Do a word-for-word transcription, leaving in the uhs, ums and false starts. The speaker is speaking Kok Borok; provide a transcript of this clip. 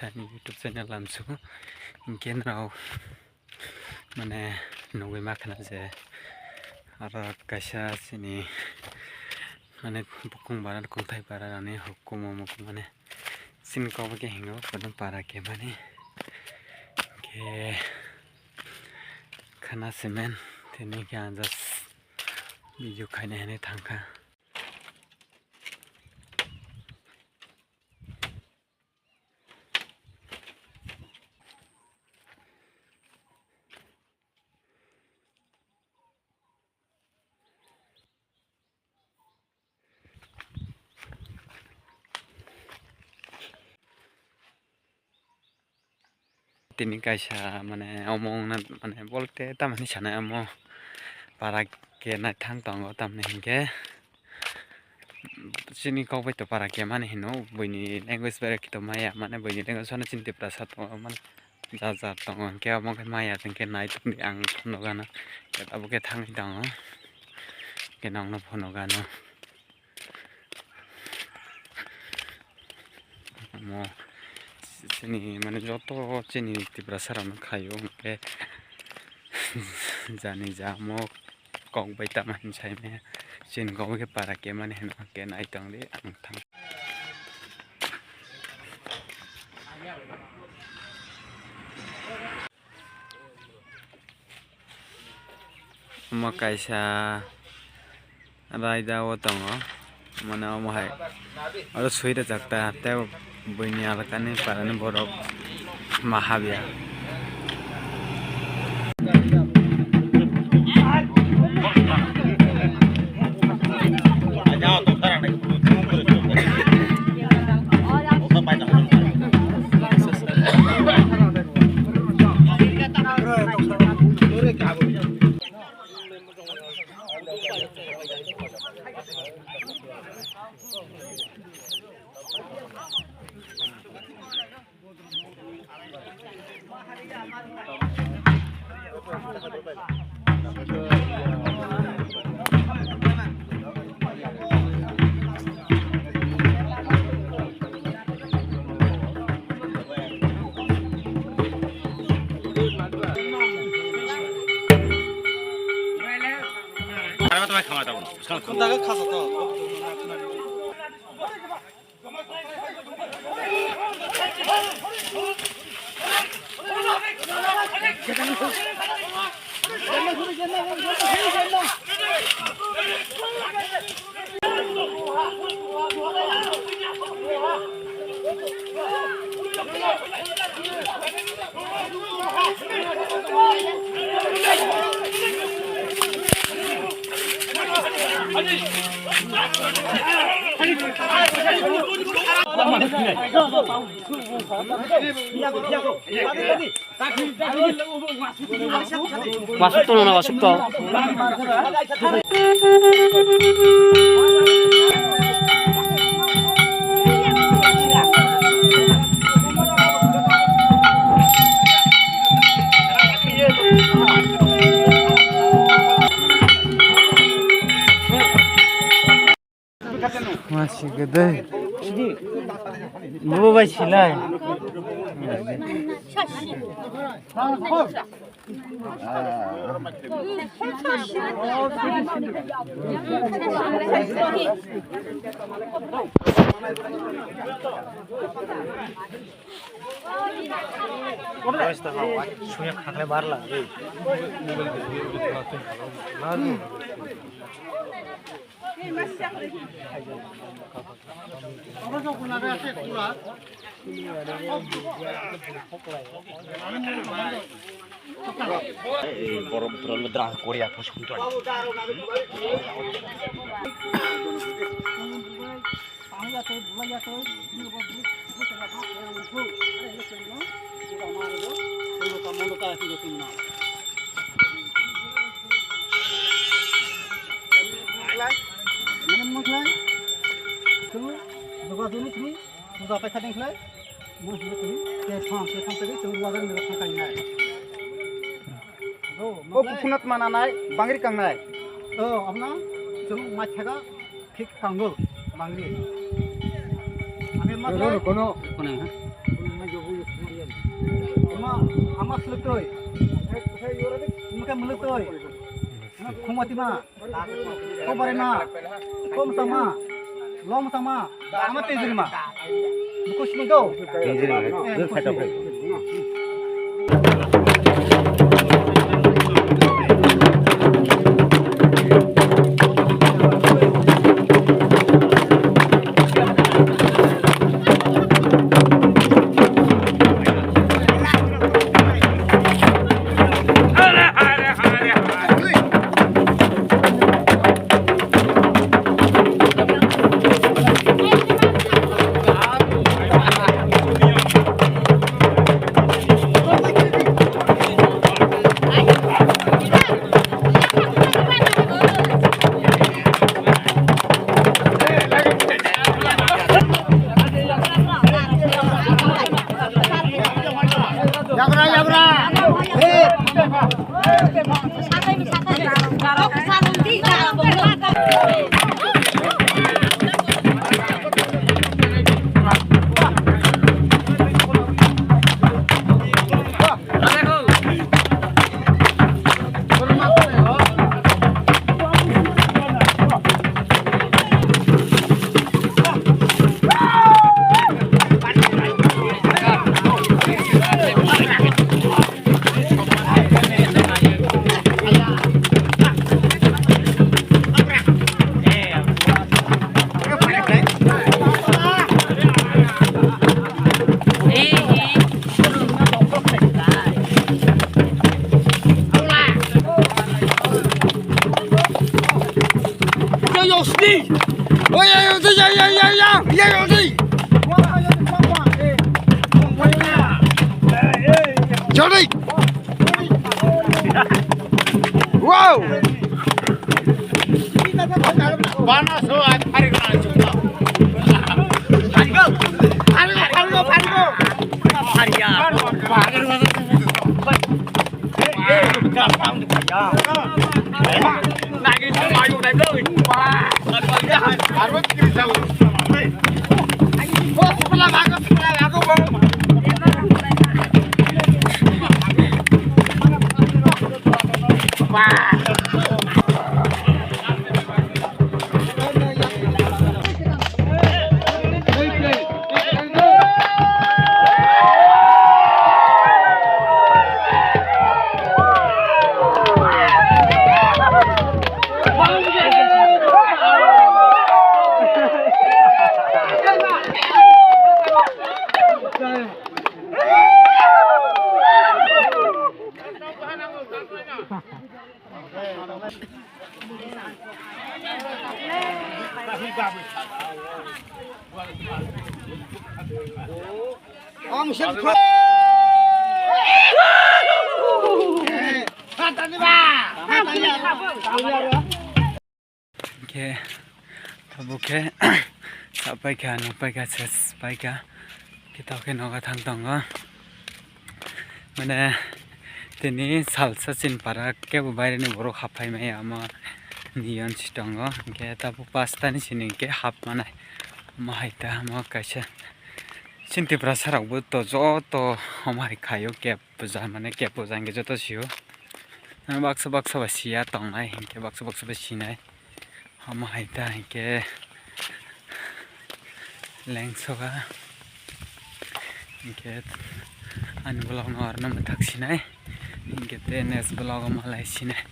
Ani YouTube channel lamsu hinkhe norok mane nugwi ma khna je aro kaisa chini mane bukung bara kongthai bara ani hukumu mane chini kok bai khe hingo kodom para kemani khe khna cement tini khe ang just video khaina hinwi thangkha. Tini kaisa mane omo wngna mane bolte tamani sanai omo para ke naithang tongo tamni hinkhe chini kok bai to para ke mani hino buini language bai to maya mane buini language no chini Tiprasa tongo mane ja ja tongo hinkhe omo khe maya hinkhe nai tongdi ang phunukgano abo khe thangwi tongo hinkhe nokno phunukgano. Omo chini mane joto chini Tiprasa rok no khaio hinkhe jani ja omo kok bai tamo hinwi sai maya chini kok bai khe para kemani hino hinkhe nai tongdi ang thang. Omo kaisa raida o tongo, mane omo hai oro sui rwjak ta tei buini alakani parani borok ma habya. Masuk tuh, nona masuk tuh. Masih gede. Bobo bai silai. Suya khakle bar la. Borok bothoro dra korea pho songtoi. O puphunat mananai bangri kangnai. O, abna chwng maithaga. Thik kango bangri. Ani ma kono kono. Kono ha. Mulutoi. Mukhe mulutoi. Khumati ma. Kobare ma. Kom sama. Lom sama. Ama tejri ma. Buku sini do. Tejri ma. Eh, buku sini. Yabra, yabra. Jordi! Wow! Bana so at hari kana chupa. Hari go, hari go, hari go, hari go. Hari ya. Hari go. Hingke tabuk khe sapaikha, nukpaikha, sespaikha, khe tokhe nogo thang tongo. Mane tini salsa chini para kebo baireni borok haphaimaya omo niyon si tongo. Hingke tabuk pastani sini hingke hapmanai. Omo hai ta omo kaisa chini Tiprasa rokbo to joto omo hai khaio kebo. Puja mane kebo puja hingke joto sio. Baksa baksa bai siya tongnai hingke baksa baksa bai sinai. Omo hai ta hingke lengsoka hingke ani vlog no arno mwthak sinai hingke te next vlog o malai sinai.